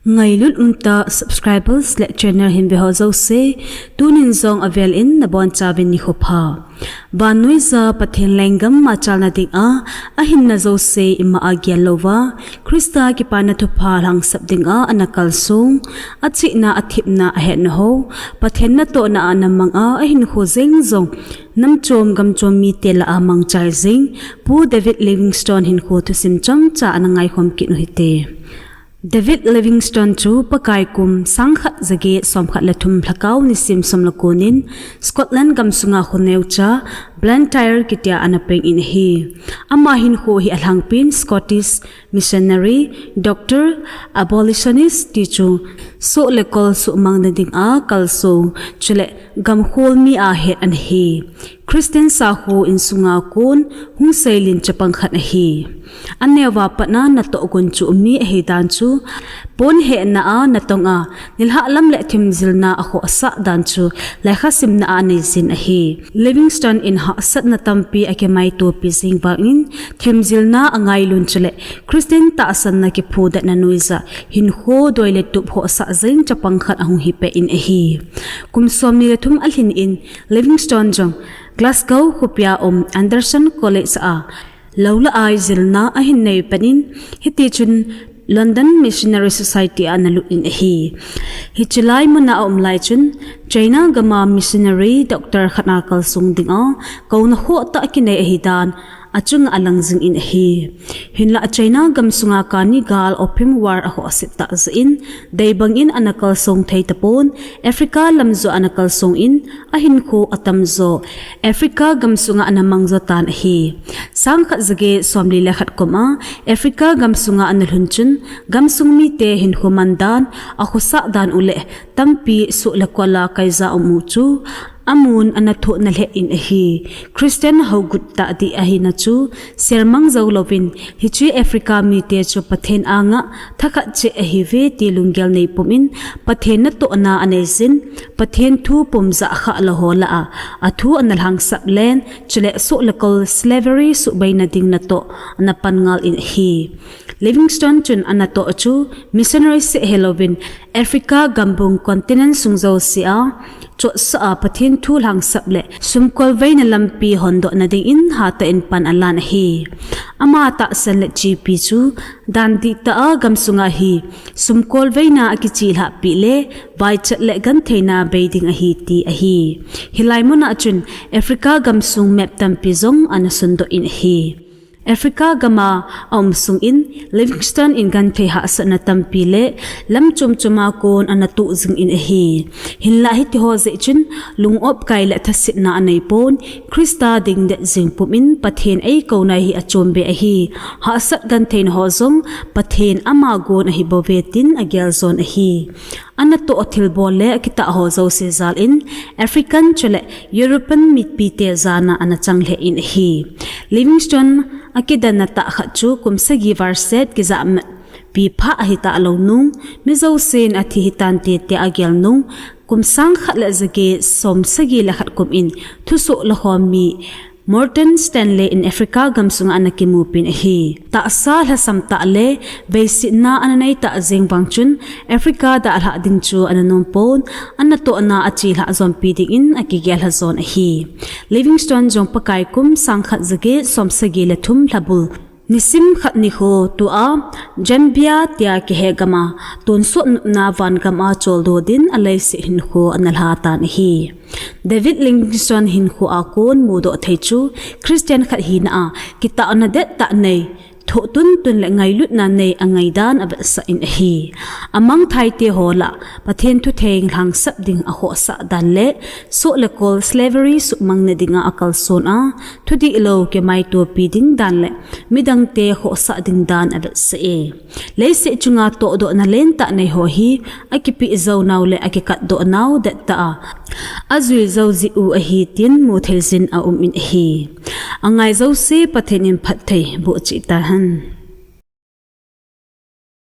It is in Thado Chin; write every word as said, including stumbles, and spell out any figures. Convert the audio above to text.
Ngailut umtah subscribers le channel hin veho jouse, tunin jong avel in nabonchauvin nikho pha. Vannoija Pathen lenggam machalna dinga ahinna jouse ima a gel louva, Christa kipana thupha lhangsap dinga ana kalsong, achihna athepna ahetna ho, Pathen natohna a ana manga ahinkho jeng jong, namchom gamchom mite lah a mangchai jing Pu David Livingstone hinkho thusim chomcha ana ngaikhom kit u hite. David Livingstone chu Pakai kum sangkhat jaget somkhat le thum Lhakao nisim som le ko nin Scotland gamsunga kho neocha Blantyre kitia ana peng in ahi. Ama hinkho hi alhangpin Scottish missionary, doctor, abolitionist tichu soh le kol suhmang nadinga kalsong, chule gamkhol mi ahet ana hi. Christian sakho insunga kon hung seilin chapang khat ahi. Aneova patna natoh gon chu um mi ahidan chu, pon hehna a natong a, nilhah lam le thimjilna akhohsah dan chu, lekha simna a neijin ahi. Livingstone in hahsatna tampi akimaitopi jing vangin, thimjilna angailun chule Christian tahsanna kiphudatna noija hinkho doi le tup khohsah jing chapang khat ahung hipeh in ahi. Kum somni le thum alhin in Livingstone jong Glasgow khopia um Anderson College a lou le ai jilna ahin nei penin, hitichun London Missionary Society a ana lut in ahi. Hiche lai muna aum lai chun China gama missionary doctor khat a kalsong dinga kouna khohtah akinei ahidan achunga alang jingin ahi. Hinlah China gamsunga kani gal Opium War akhohse tah jeh in, deibangin ana kalsong thei tapon, Africa lam joh ana kalsong in, ahinkho atamjo Africa gamsunga ana mangjo tan ahi. Sangkhat jaget somli le khat kum a Africa gamsunga ana lhun chun, gamsung mite hinkho mandan, akhosah dan u le tampi soh le kol a kaija um u chu amun ana thohna lheh in ahi. Christian hougut tah dih ahina chu sermang jou louvin, hiche Africa mite chu Pathen anga thakhat cheh ahiuve ti lunggel nei pumin, Pathen natohna aneijin, Pathen thu pum jah khah lou ho lah a athu ana lhangsap len, chule soh le kol slavery suhbeina ding natoh ana pan ngal in ahi. Livingstone chun anatoh chu missionary seh hilouvin Africa gambung continent sung jouse a chotsah a Pathen thu lhangsap le sumkolveina lampi hondohna dingin hatah in pan alan ahi. Ama tahsan le chepi chu dan dihtah a gamsunga hi sumkolveina akichelhahpi le vaichat le gentheina bei ding ahi ti ahi. Hilai muna chun Africa gamsung map tampi jong ana sundoh in ahi. Africa gama aum sungin Livingstone in genthei hahsatna tampi le lam chomchoma kon ana toh jingin ahi. Hinlah hitiho jeh chun lung-op kai le thasetna anei pon, Christa dingdet jing pumin Pathen eikouna hi achombe ahi. Hahsat gentheina ho jong Pathen ama gon ahibouve tin agel jon ahi. Anatoh thilbol le akitah ho jouse jal in African chule European mipite jana ana chang lheh in ahi. Livingstone akidanna tah khat chu kum sagi varset kijahmatpi phah ahitah lou nung, mi jousen athi hitante tia agel nung, kum sangkhat le jaget somsagi le khat kum in thusoh lakhom mi Morton Stanley in Africa gamsunga ana kimupin ahi. Tahsa lhasam tah le veisetna ana neitah jeng vang chun Africa dalhah ding chu ana nompon, anatohna achelhah jompi dingin akigel lha jon ahi. Livingstone jong Pakai kum sangkhat jaget somsagi le thum lhabul nisim khat nikho tua Zambia tia kihe gama tonsot nopna vangam a choldo din aleiset hinkho ana lhatan ahi. David Livingstone hinkho a kon mudoh thei chu Christian khat hina a kitahna dettah nei, thoh tuntun le ngailutna nei angaidan avetsah in ahi. Amangthaite ho lah Pathen thutheng lhangsap ding akhohsah dan le soh le kol slavery suhmangna dinga akalson a, thudihlou kimaitopi ding dan le midangte khohsah ding dan avetsah e. Leiset chunga tohdohna lentah neiho hi akipeh jounau le akikatdohnau dettah a ajui jou jeh u ahi tin mutheijin aumin ahi. Angai jouse Pathen in phatthei boh cheh tahen.